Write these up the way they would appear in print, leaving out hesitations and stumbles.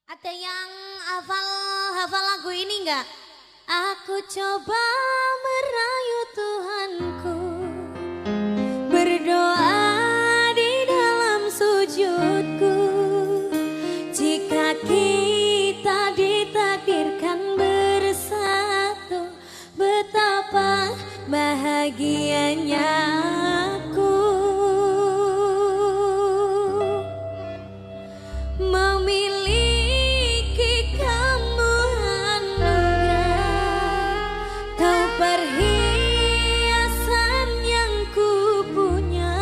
Ada yang hafal lagu ini enggak? Aku coba merayu Tuhanku, berdoa di dalam sujudku. Jika kita ditakdirkan bersatu, betapa bahagianya aku memiliki kamu anugerah, kau perhiasan yang ku punya.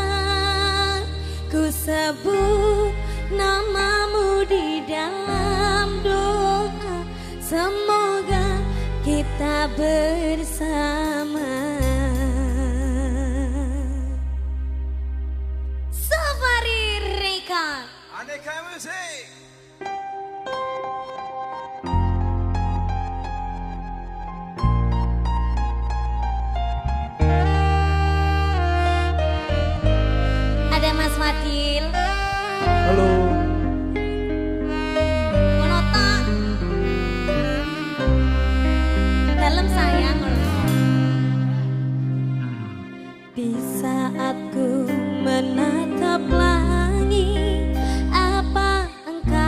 Ku sebut namamu di dalam doa, semoga kita bersama. Safari Record, Aneka Music. Ada Mas Fadil. Halo. Ngono ta. Dalem sayang ngono. Di saat ku menatap langit, apa engkau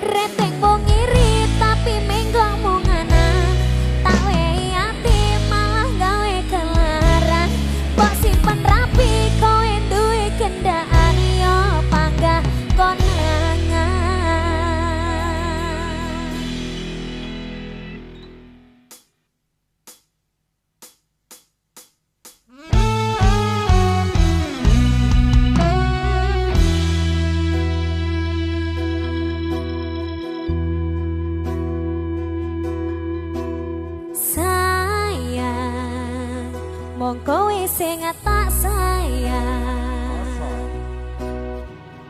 Reteng mung iri tapi menggo munganan. Tak wehi ati malah gawe kelaran. Mbok simpen rapi kowe duwe kendaan yo panggah konangan. Sayang, mong kowe sing tak sayang.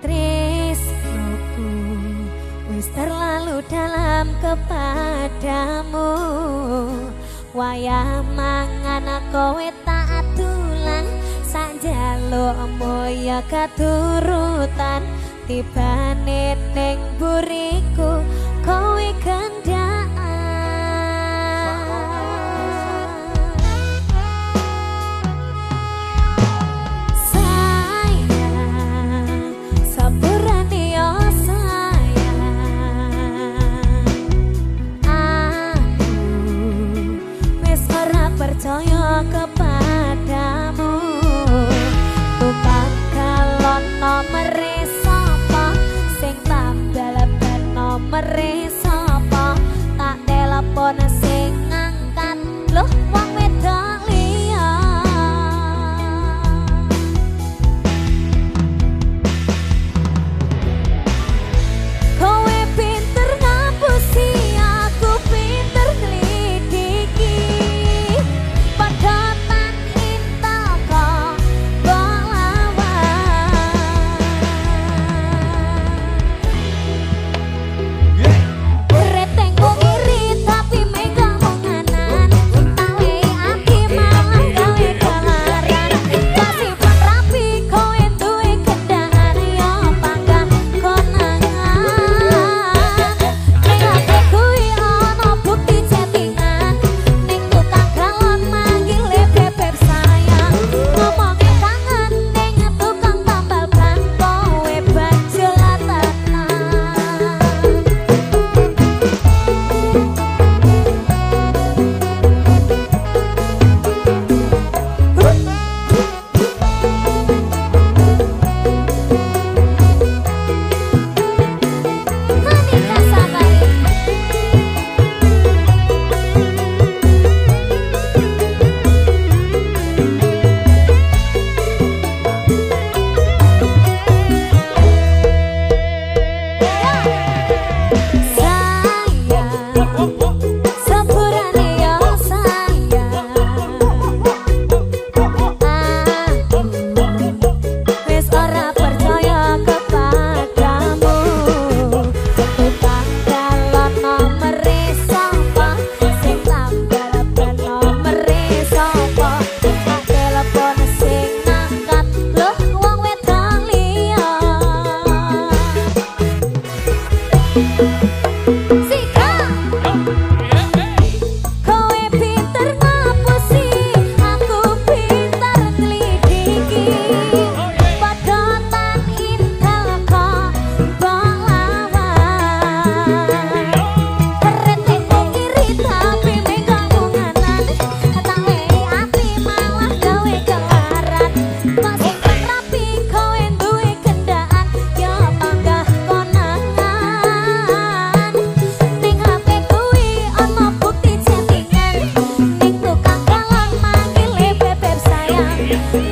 Tresnoku wis terlalu dalam kepadamu. Wayah mangan kowe tak dulang, sak njalukmu ya katurutan. Tibane ning buriku kowe kendaan. Sayang, sepurane yo sayang. Aku wis ora percaya kepadamu. Tukang galon nomere sapa sing tambal ban nomere sapa, tak telepon sing ngangkat loh wong wedok liya. Kowe pinter ngapusi, aku pinter nglidiki. Padatan intel kok mbok lawan. Reteng mung iri tapi mega munganan. Tak wehi ati malah gawe kelaran. Tak simpen rapi kowe duwe kendaan yo panggah konangan. Ning HP kuwi ana bukti chattingan. Ning tukang galon manggile bebeb sayang. Ngomonge kangen ning tukang tambal ban kowe bajul tenan. Hanika Sabari. Sayang, sepurane yo sayang. Aku wis ora percaya kepadamu. Tukang galon nomere sapa sing tambal ban nomere sapa, tak telepon sing ngangkat loh wong wedok liya. Sika. Kowe pinter ngapusi, aku pinter nglidiki. Padotan intel kok mbok lawan. Reteng mung iri tapi mega munganan. Tak wehi ati malah gawe kelaran. Mbok simpen rapi kowe duwe kendaan yo panggah konangan. Ning HP kuwi ana bukti chattingan. Ning tukang galon manggile bebeb sayang.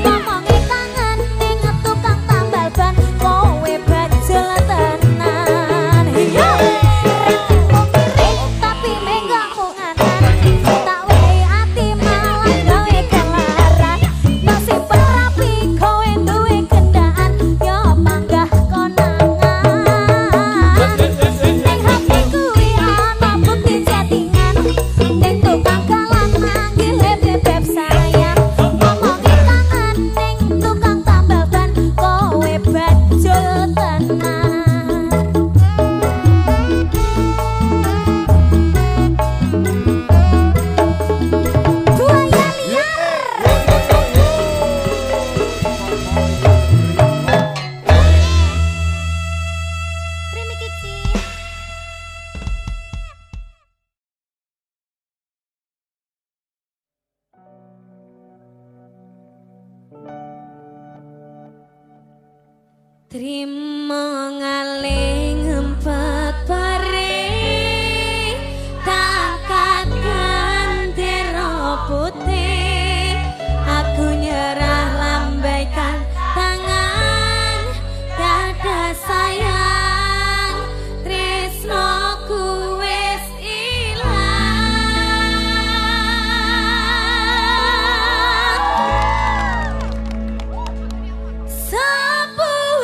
Ngomonge kangen ning tukang tambal ban kowe bajul tenan. Yo reteng mung iri tapi mega munganan. Tak wehi ati malah gawe kelaran. Mbok simpen rapi kowe duwe kendaan yo panggah konangan. Ning HP kuwi ana bukti chattingan. Ning tukang galon manggile bebeb sayang. Ngomonge kangen ning tukang tambal ban kowe bajul tenan. Trimo ngaling ngempet pare, tak gendera putih. Aku nyerah lambaikan tangan, dadah sayang, tresnoku wis ilang. Sepurane.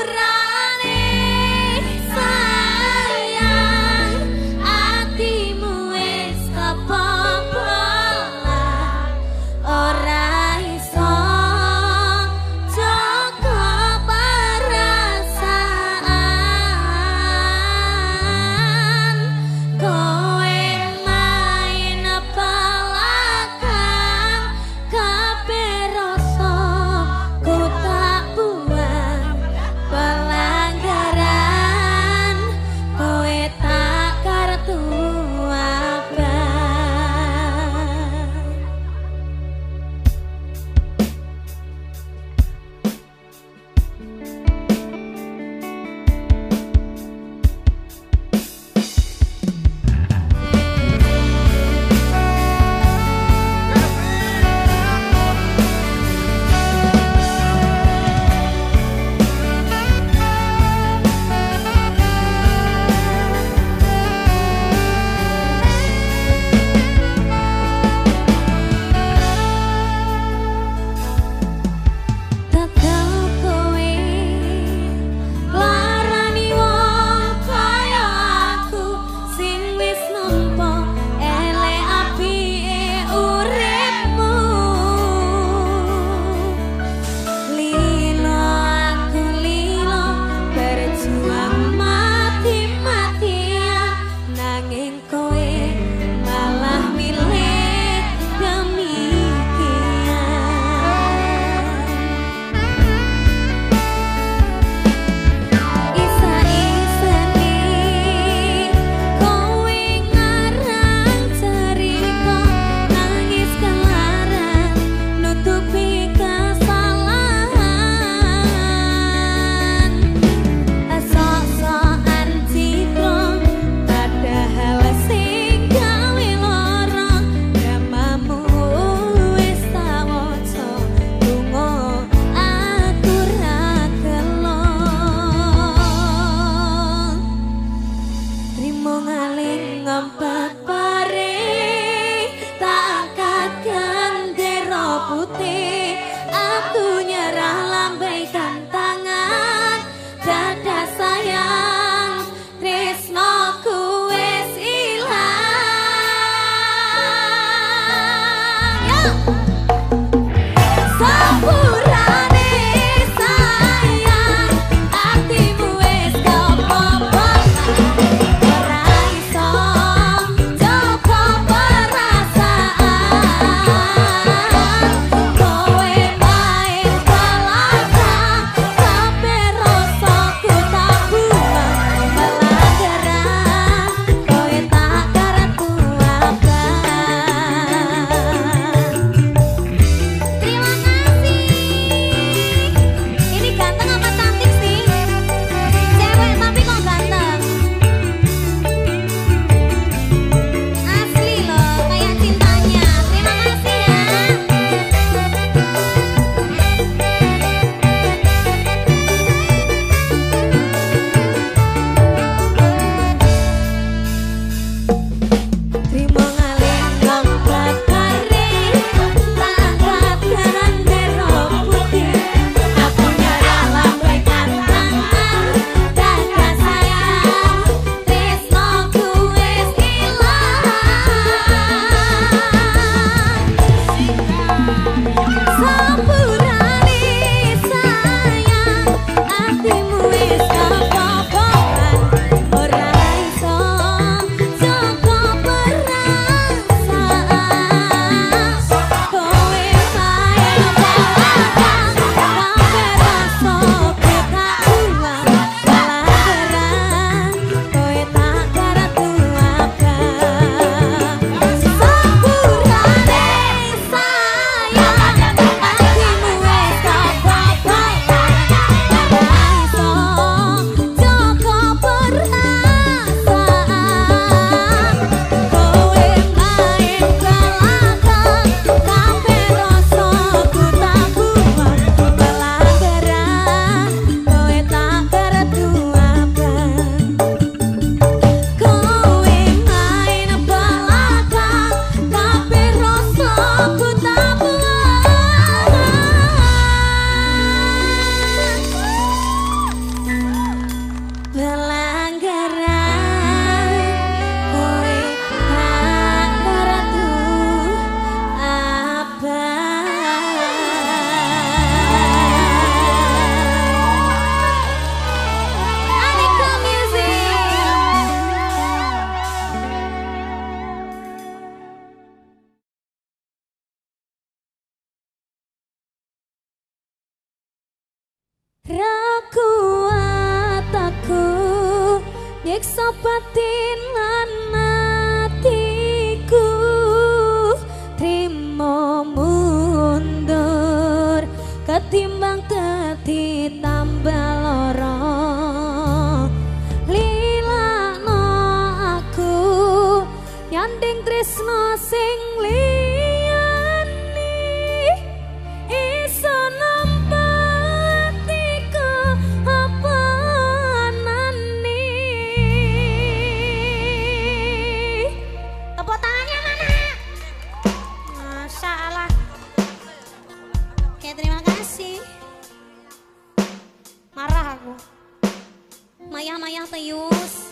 Ra kuat aku nyiksa batin lan atiku, trimo mundur ketimbang dadi tambah lara. Lilakno aku nyanding tresno sing liyane, iso nampa atiku apa anane. Tepuk tangannya mana? Masya Allah. Oke, terima kasih. Marah aku. Mayah-mayah teyus.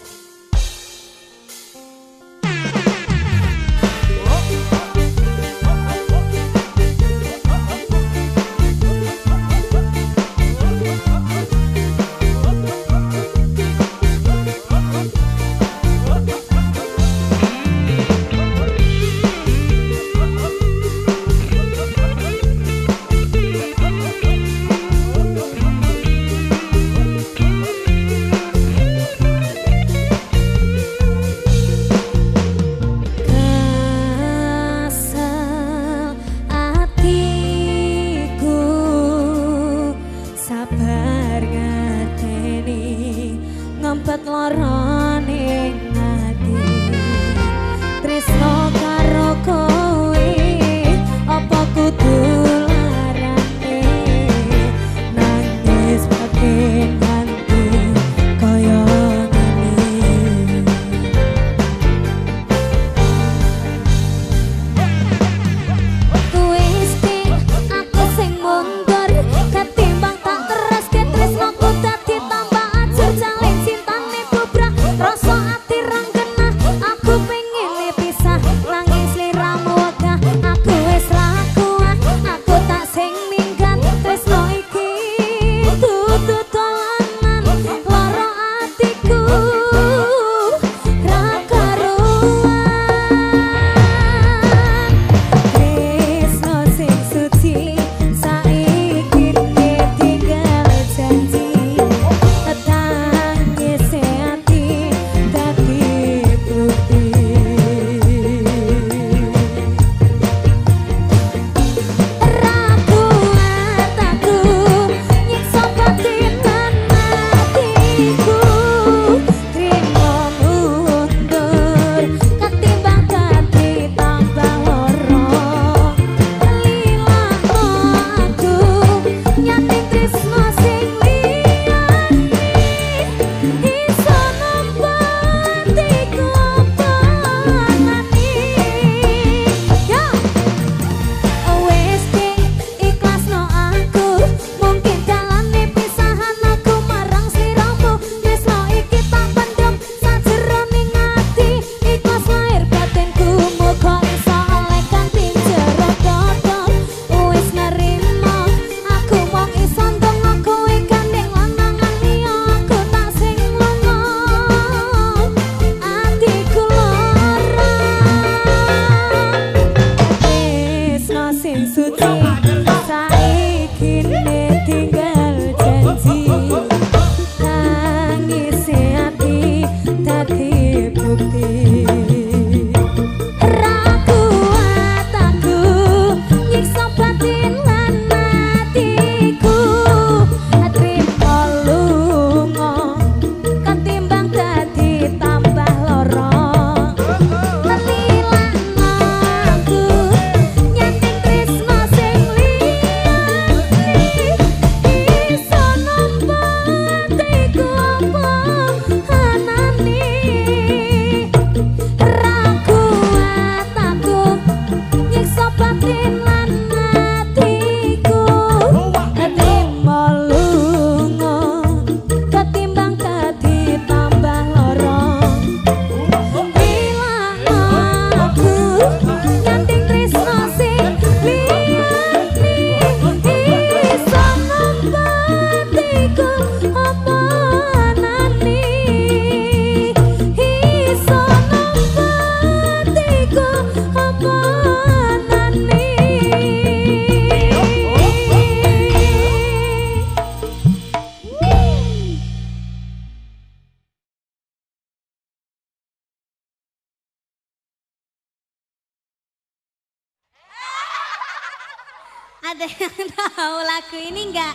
Ada yang tahu lagu ini enggak?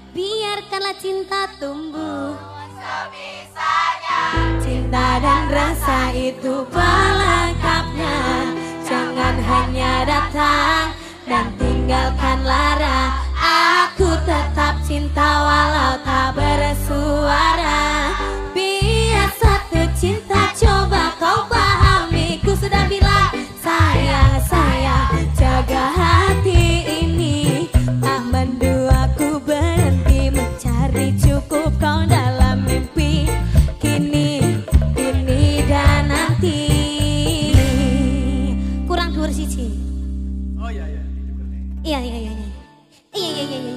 Biarkanlah cinta tumbuh sebisanya. Cinta dan rasa itu pelengkapnya. Jangan hanya datang dan tinggalkan lara. Aku tetap cinta walau tak bersuara. Biar satu cinta coba kau pahami. Ku sudah bilang sayang sayang, jaga hati ini. Tak mendua ku berhenti mencari, cukup kau dalam mimpi. Kini, kini dan nanti. Kurang dhuwur siji. Oh iya iya. Iya iya iya. Iya iya iya iya.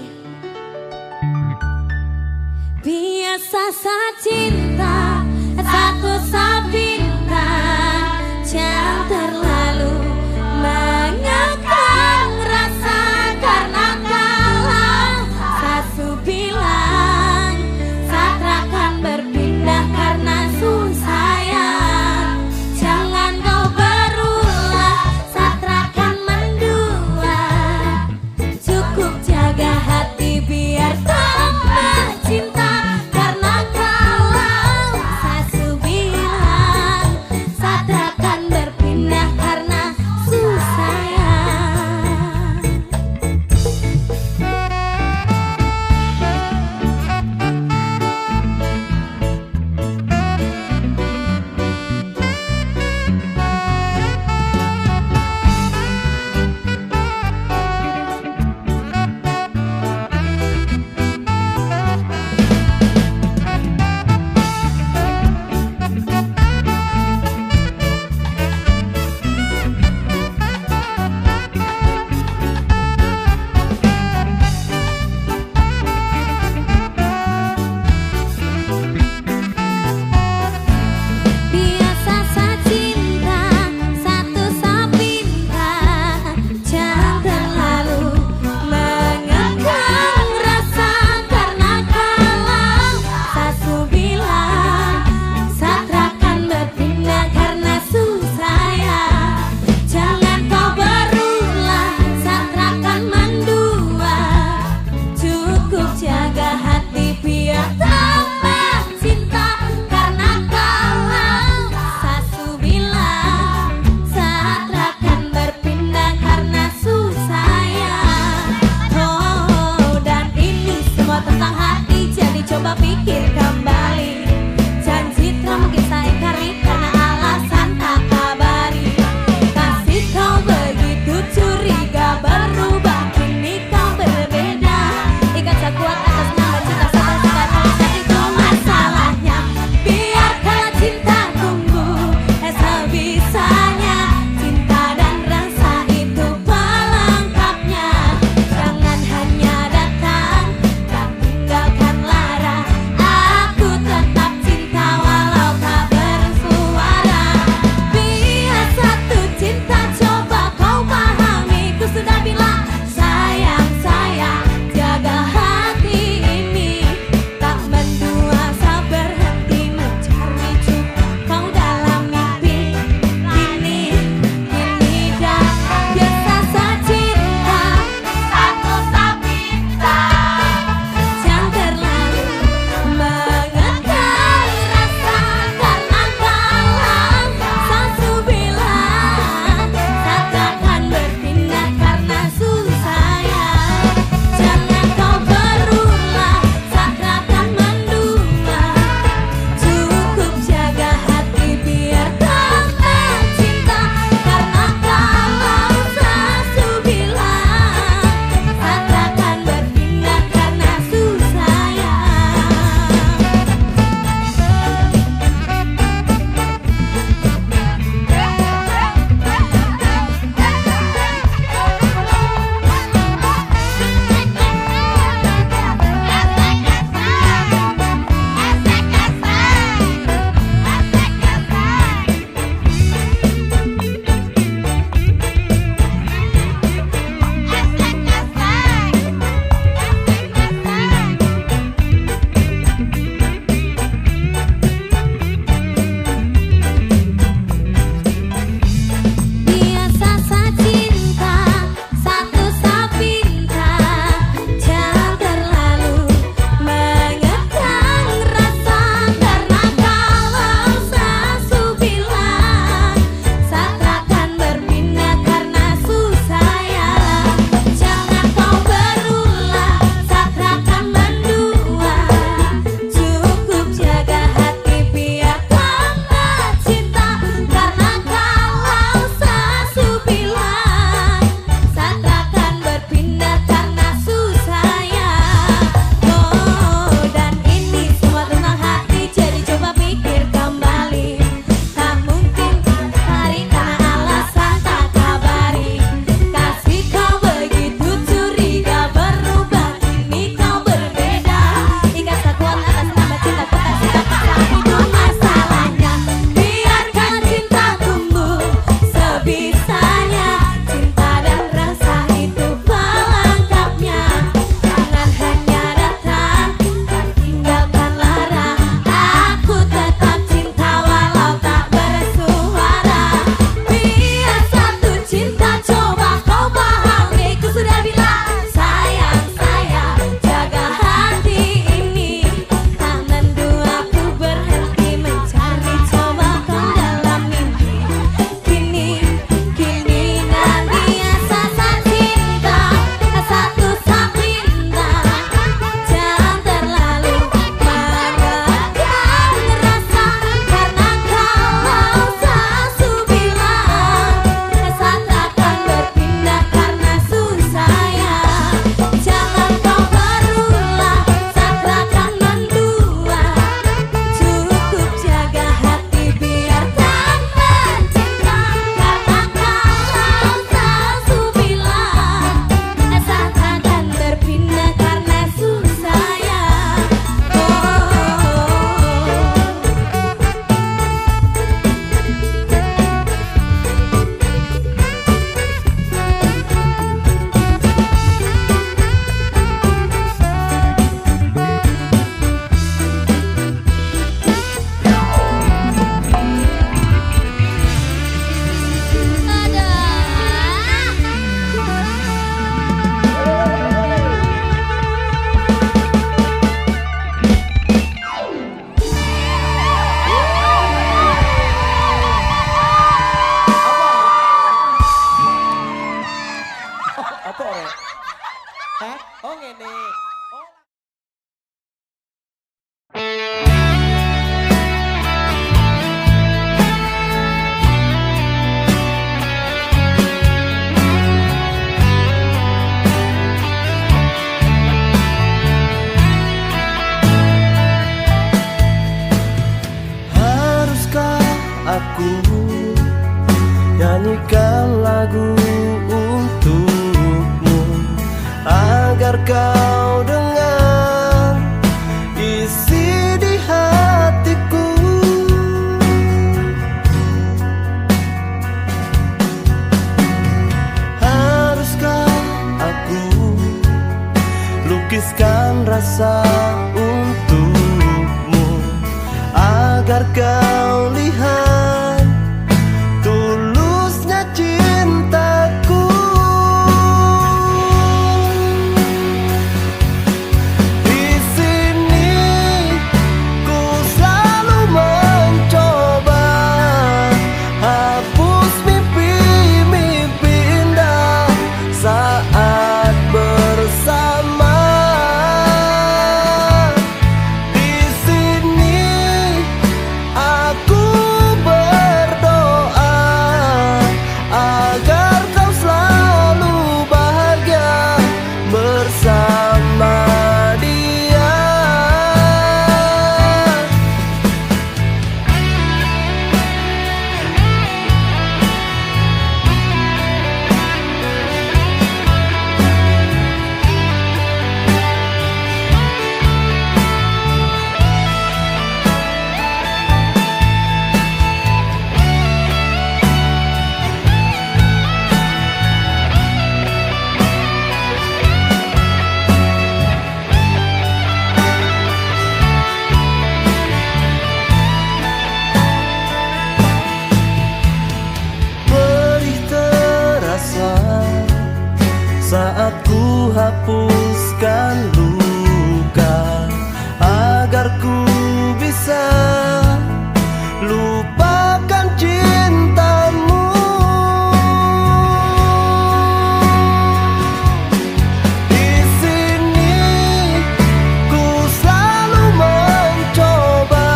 Biasa cinta satu sabinta, jangan terlalu mengekang rasa karena kalah. Sasu bilang satrakan berpindah karena susah. Jangan kau berulah, satrakan mendua. Cukup jaga hati biar tambah cinta. Karena kalau Heh? Oh ngene. Oh. Haruskah aku nyanyikan lagu untukmu agar kau dengar isi di hatiku? Haruskah aku lukiskan rasa untukmu agar kau lihat tulusnya cintaku? Di sini ku selalu mencoba hapus mimpi-mimpi indah saat bersama. Di sini aku berdoa agar kau selalu bahagia bersama dia. Perih terasa saat ku hapuskan luka agar ku bisa lupakan cintamu. Di sini ku selalu mencoba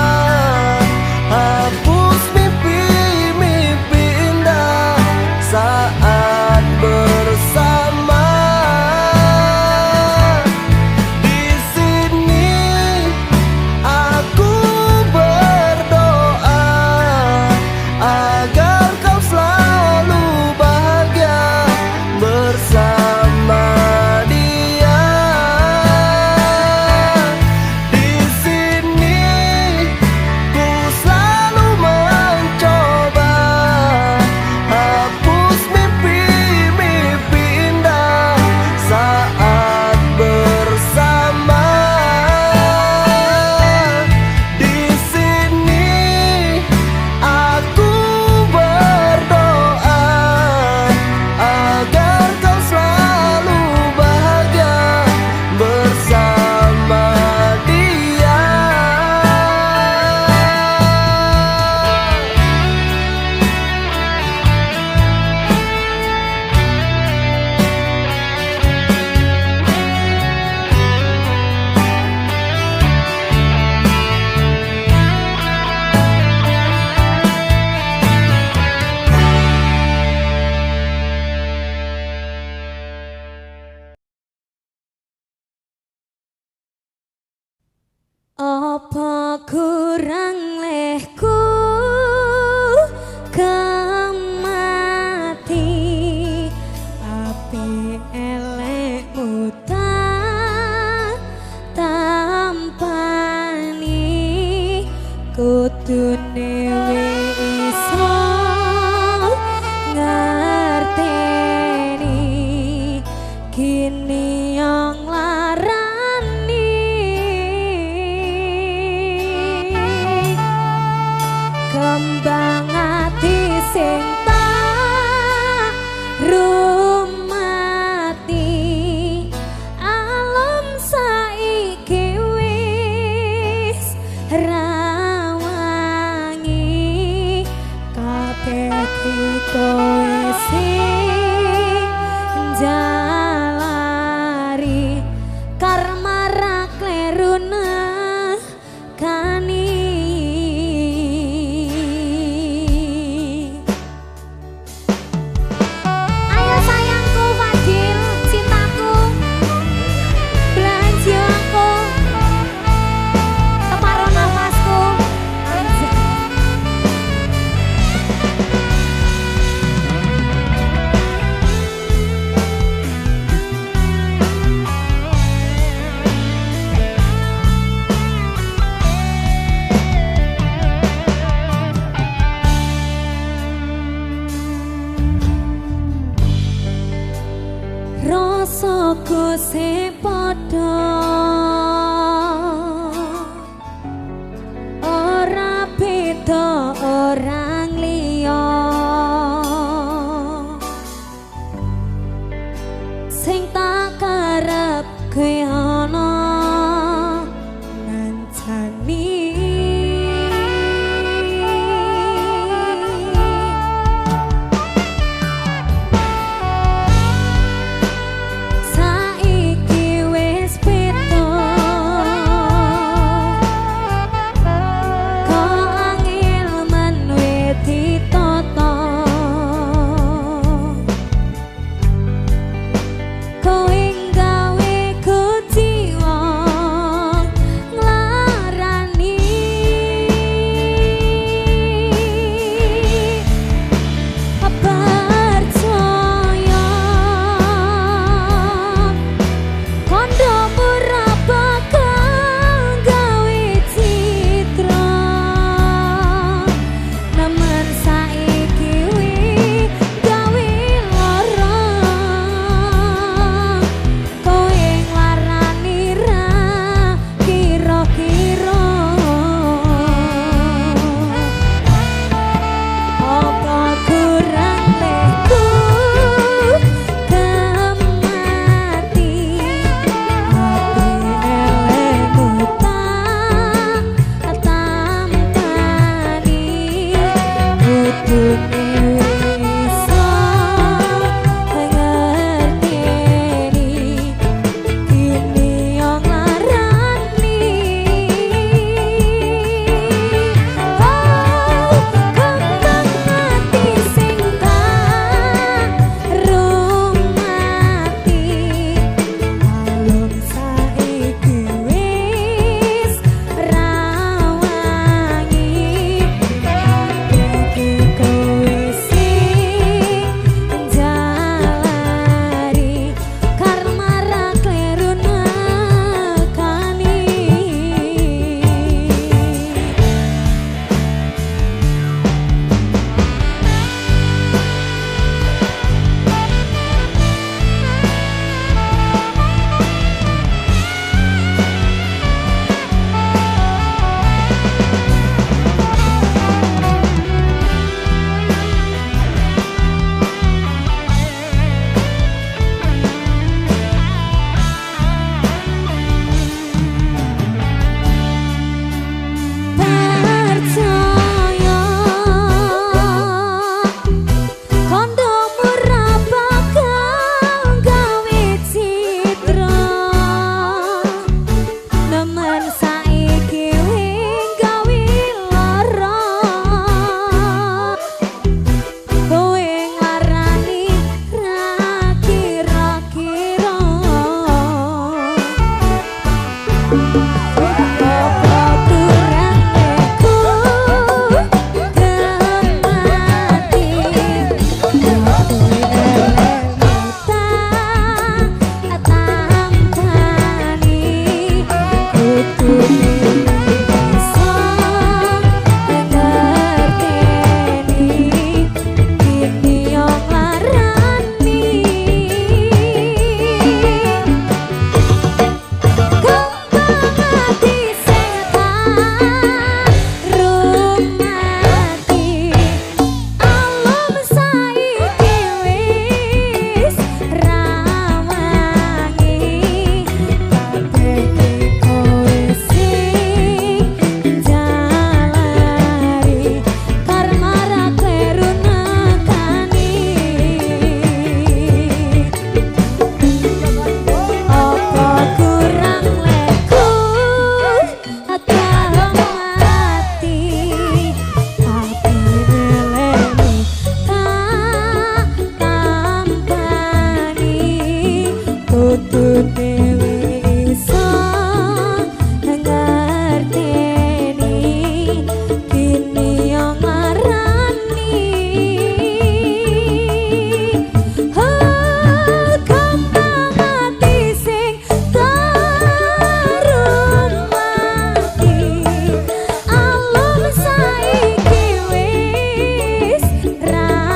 hapus mimpi-mimpi indah saat bersama. Di sini aku berdoa agar kau selalu bahagia bersama dia. Di sini ku selalu mencoba hapus mimpi-mimpi indah saat bersama. Di sini aku berdoa agar kau selalu bahagia bersama dia. Apa kurang lehku kemati api elekmu tak tampani kudune iso ngerteni kini yang larani. Rasaku sing padha ora beda orang liya sing tak karep kowe ana ngancani.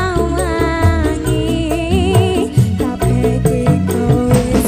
Rawangi kabeh kowe.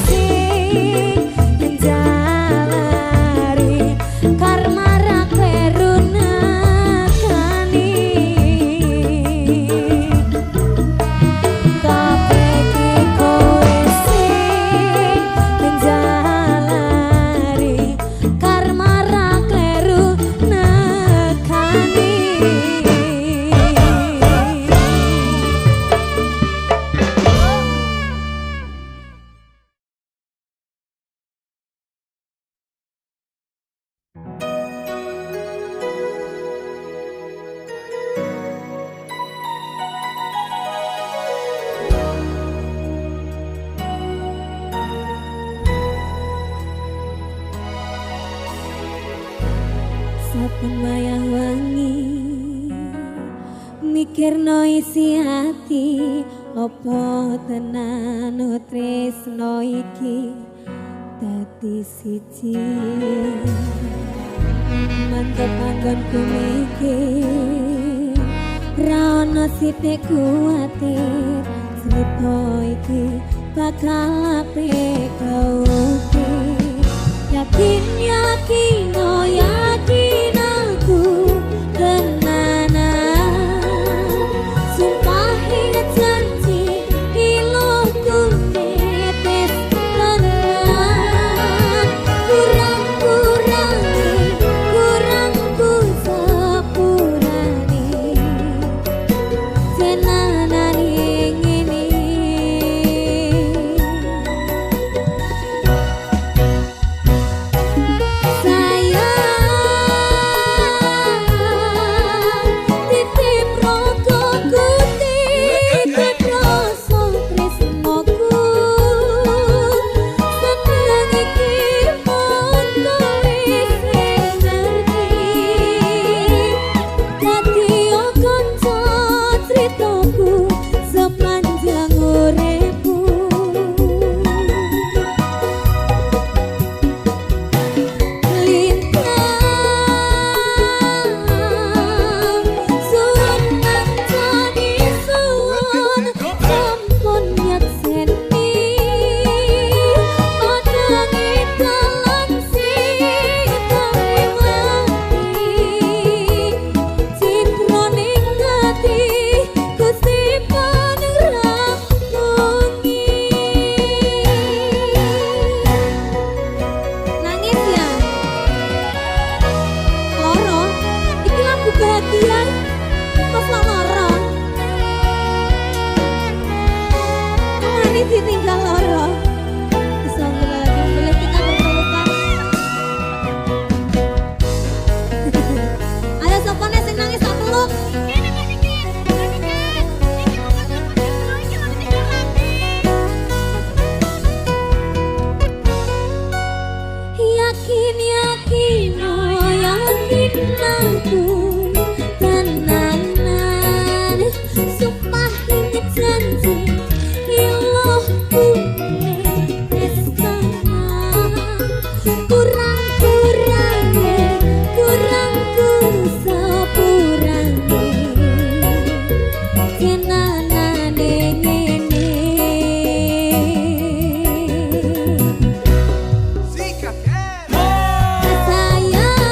Saben wayah wangi mikirno isi ati, opo tenan tresno iki dadi siji. Mantep anggonku mikir, ra ono sithik kuwatir, crita iki bakal apik kaukir. Yakin yakin oh yakin aku tenanan, sumpah ingat janji iluhku netes tenan. Kurang kurangi kurang ku sepurane tenanane ngene. Sayang titip rokokku, titip rasa tresnoku, seneng iki mung kowe sing ngerti. Dadi kanca critaku sepanjang uripku. Lintang suwun kancane suwun sampun nyekseni, padhange dalan sing mati, citrane ati Gusti pun ngrampungi. Nangis ya? Loro, iki lagu bahagia, pas lo loro. Kemana ditinggal loro? Astagfirullahaladzim, boleh kita berpelukan? Ayo sopone sing nangis tak peluk. Yakin yakin oh yakin aku tenanan, sumpah inget janji iluhku netes tenan. Kurang kurange kurang ku sepurane tenanane ngene. Sayang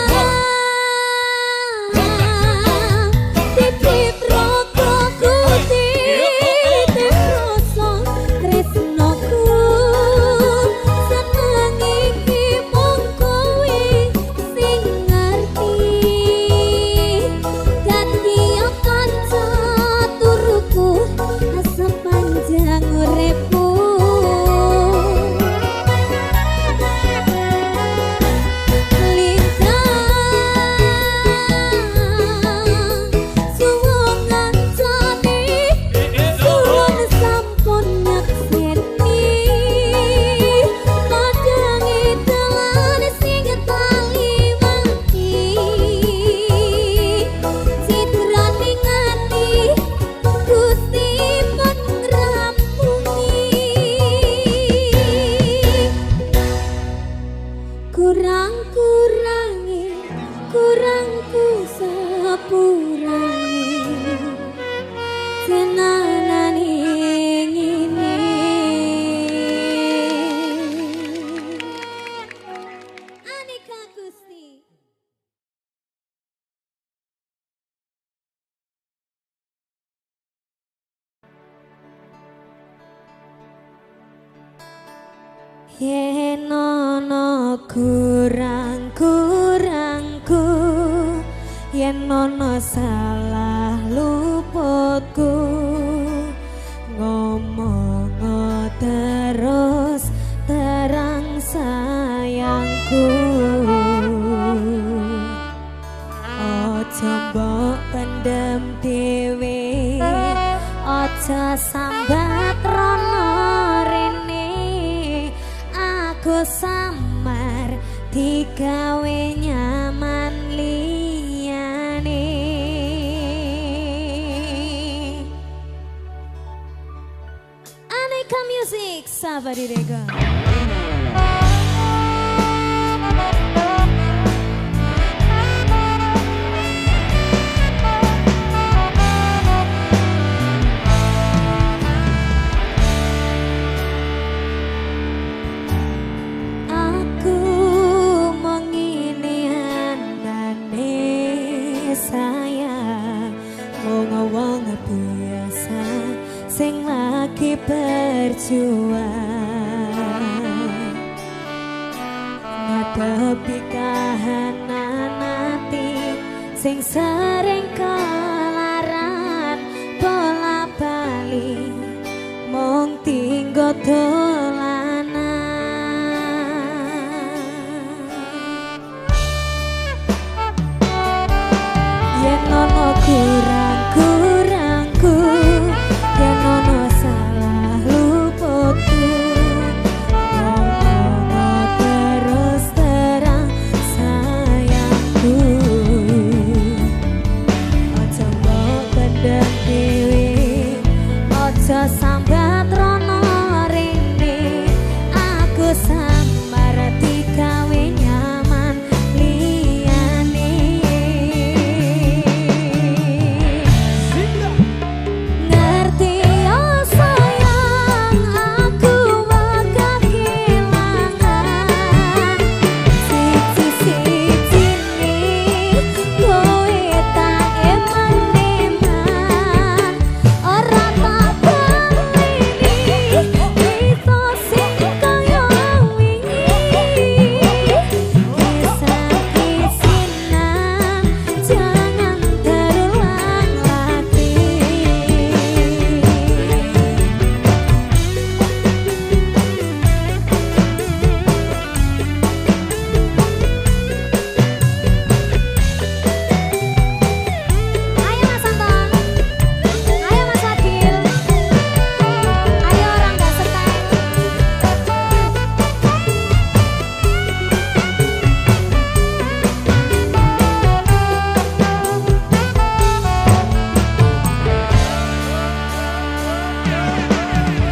titip rokokku, titip rasa tresnoku, seneng iki mung kowe sing ngerti. Dadi kanca turuku sepanjang uripku. Lintang suwun ngancane suwun sampun nyekseni, padhange dalan sing taliwati, citrane ati Gusti pun ngrampungi. Kurang kurangi kurang ku sepurane tenanane ngene. Aneka Gusti. Yen ana kurang-kurangku, yen ana salah luputku, ngomong terus terang sayangku. Aja mbok pendem dhewe, aja sambat rono rene, aku samar digawe nyaman li. Aneka Music, Safari Record. Aku mengini anane sayang, wong-wong biasa sing lagi berjuang ngadepi kahanan ati sing sering kelaran bola bali mung tinggo dolanan. Yen ono kurang-kurangku, yen ono salah luputku, ngomong terus terang sayangku. Ojo mbok pendem dhewe, ojo sambat rono rene, aku sambar digawe nyaman liyane. Ngerti yo sayang, aku bakal kehilangan siji-sijine, kowe tak eman-eman, ora tak baleni cerita sing kaya wingi. Kisah-kisinan jangan terulang lagi. Ayo Mas Anton, ayo Mas Agil, ayo Rangga Seteng.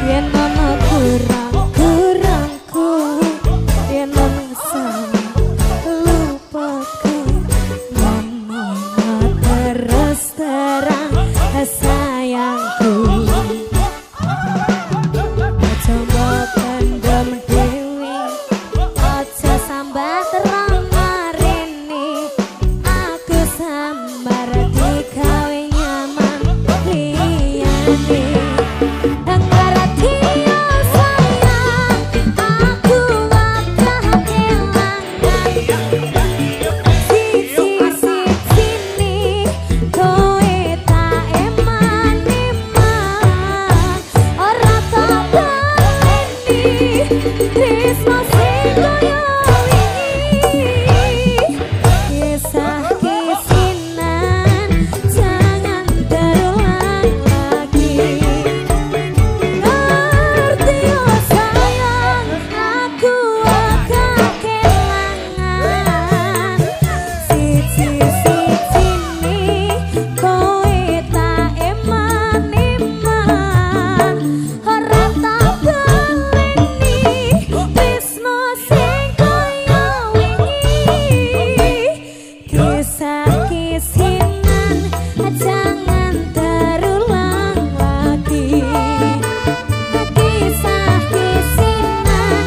Yen ono kurang-kurangku, yen ono salah lupaku, ngomong terus terang sayangku. Ojo mbok pendem dhewe, ojo sambat rono rene, aku sambar digawe nyaman liyane. Ngerti yo sayang, aku bakal kehilangan siji-sijine, kowe tak eman-eman, ora tak baleni tresno sing kaya wingi. Kisah-kisinan jangan terulang lagi. Ngerti yo sayang, aku akan kehilangan siji-sijine, kowe tak eman-eman, ora tak baleni tresno sing kaya wingi. Kisah-kisinan jangan terulang lagi. Kisah-kisinan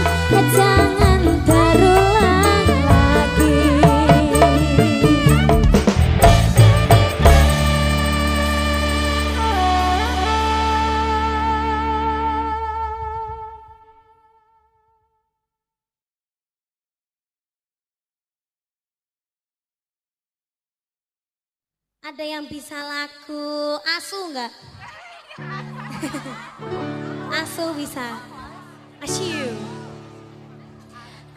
jangan terulang lagi. Ada yang bisa lagu asu enggak? Asu bisa. Asu.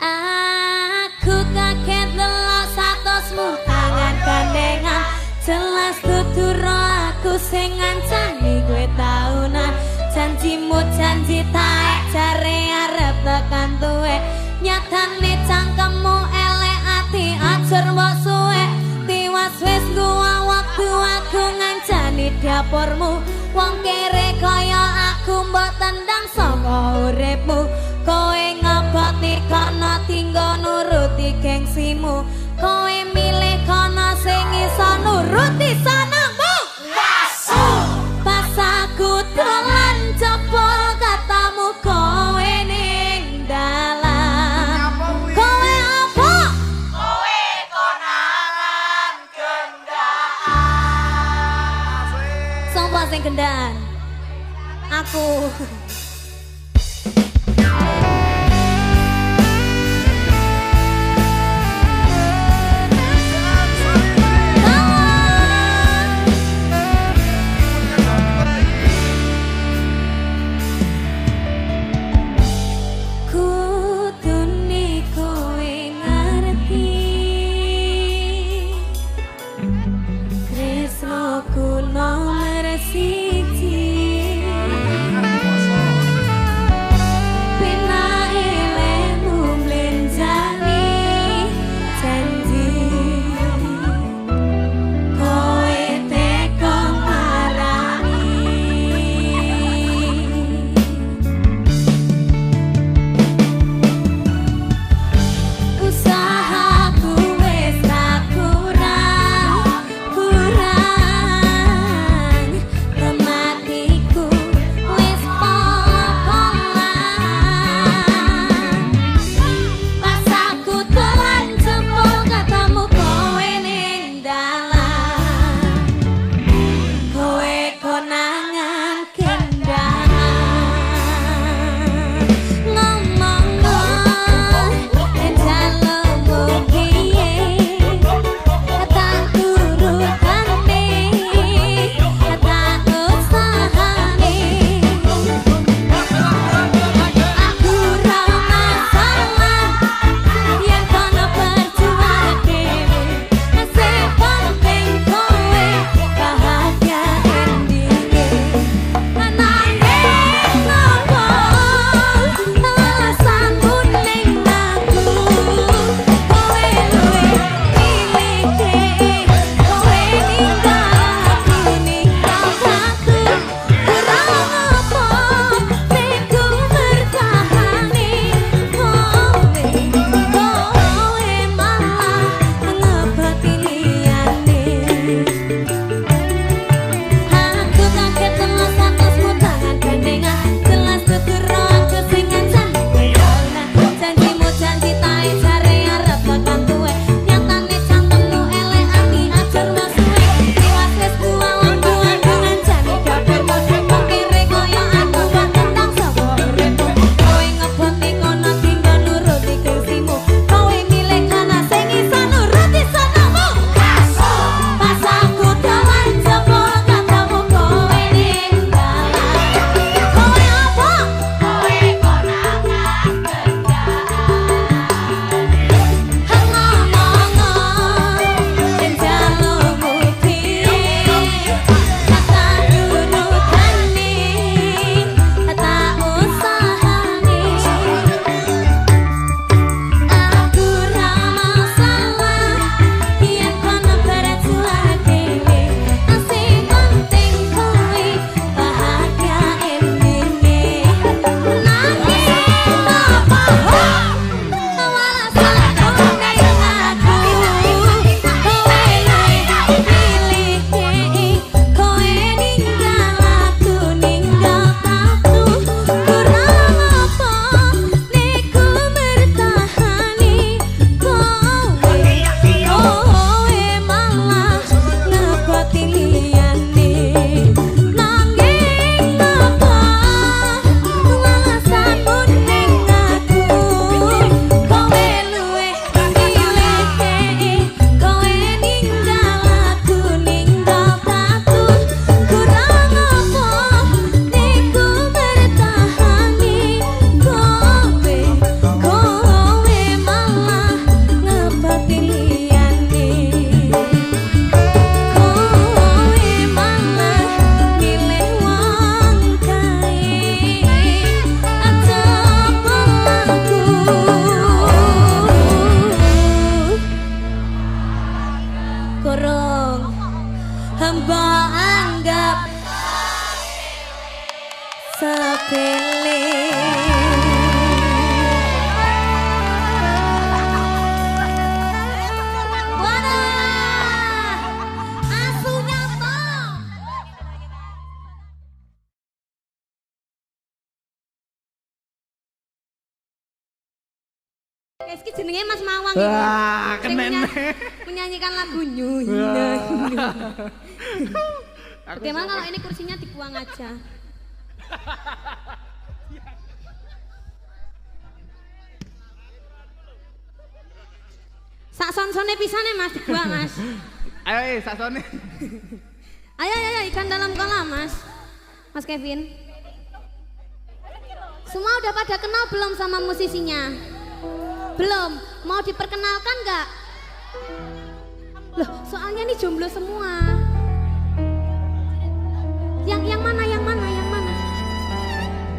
Aku kaget ndelok satosmu tangan gandengan, jelas tuturo aku sing ngancani kowe taunan. Janjimu janji taek jare arep tekan tuwek, nyatane cangkemmu elek ati ajur mbok suwek. Tiwas wis ngguwa wektu aku ngancani dapurmu, wong kere kaya aku. Aku mbok tendang saka uripmu. Kowe ngabati kana tinggo nuruti gengsimu. Kowe milih kana sing iso nuruti senengmu. Wasu. Pas aku dolan jebol katamu kowe ning dalan. Kowe apa? Kowe konangan gendaan. Sopo sing gendaan? Aku. Kudune kowe ngerti tresnoku nomor siji. Iki jenenge Mas Mawang iki. Wah, Sing kenen. Menyanyikan lagu Nyu. Bagaimana kalau ini kursinya dibuang aja? Sak son-sone pisane Mas dibuang Mas. Ayo, sak sone. Ayo ayo ayo ikan dalam kolam Mas. Mas Kevin. Semua udah pada kenal belum sama musisinya? Belum. Mau diperkenalkan nggak? Loh, soalnya ini jomblo semua. Yang mana? Yang mana? Yang mana?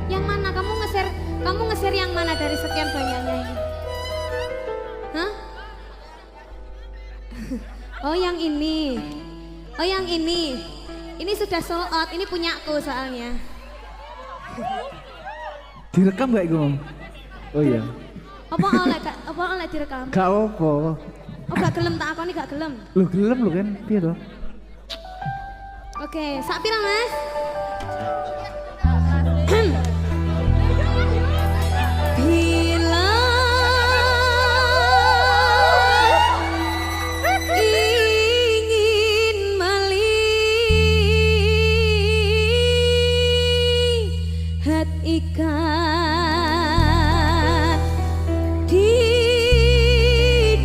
Yang mana? Kamu nge-share yang mana dari sekian banyaknya ini? Hah? Oh, yang ini. Oh, yang ini. Ini sudah sold out, ini punyaku soalnya. Direkam gak iku, Mam? Oh iya. Apa oleh gak, apa oleh direkam? Gak apa. Oh, gak gelem tak akoni gak gelem. Lu gelem lu kan? Piye to? Oke, sak pira, Mas? Bila ingin melihat ikan di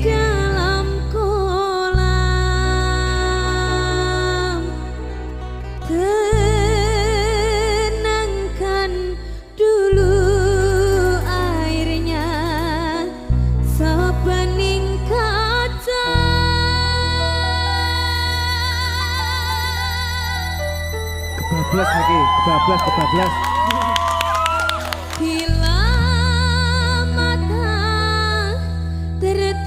dalam kolam, tenangkan dulu airnya sebening kaca. Kebablas lagi, kebablas, kebablas. Bila mata tertuju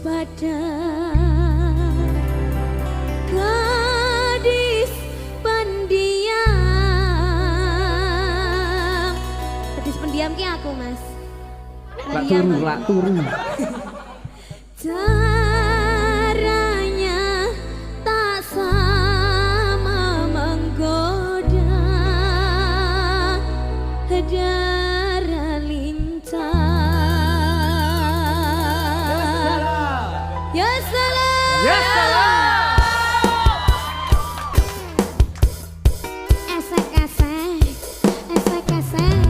pada gadis pendiam. Gadis pendiam ki aku, Mas. Lak turu, lak turu. Caranya tak sama menggoda darah lincah. Ya salam. Ya salam. Esek esek, esek esek.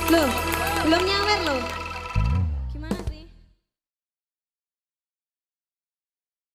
Loh, belum nyawer loh.